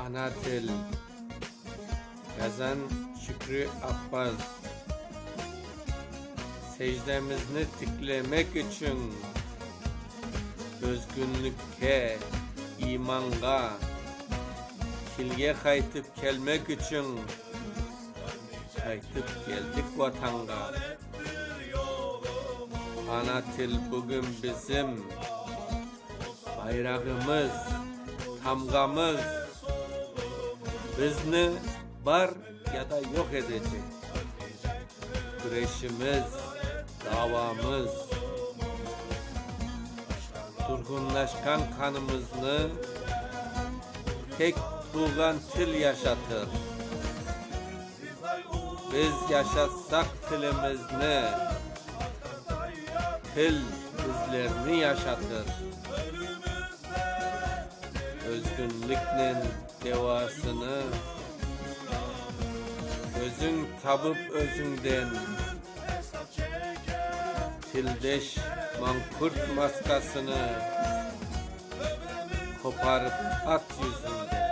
Ana til, Yazan Şükrü Appaz. Secdemizni tiklemek içün Özgünlikke, imanğa, Tilge qaytıp kelmek içün Qaytıp keldik Vatanğa. Ana til bugün bizim Bayrağımız, tamğamız, Bizni bar ya da yoq etecek Küreşimiz, davamız. Turğunlaşqan qanımıznı Tek tuvğan til yaşatır. Biz yaşatsaq tilimizni, Til bizlerni yaşatır. Özgünliknen devasını Özüñ tapıp özüñden, Tildeş manqurt maskasını Qoparıp at yüzüñden.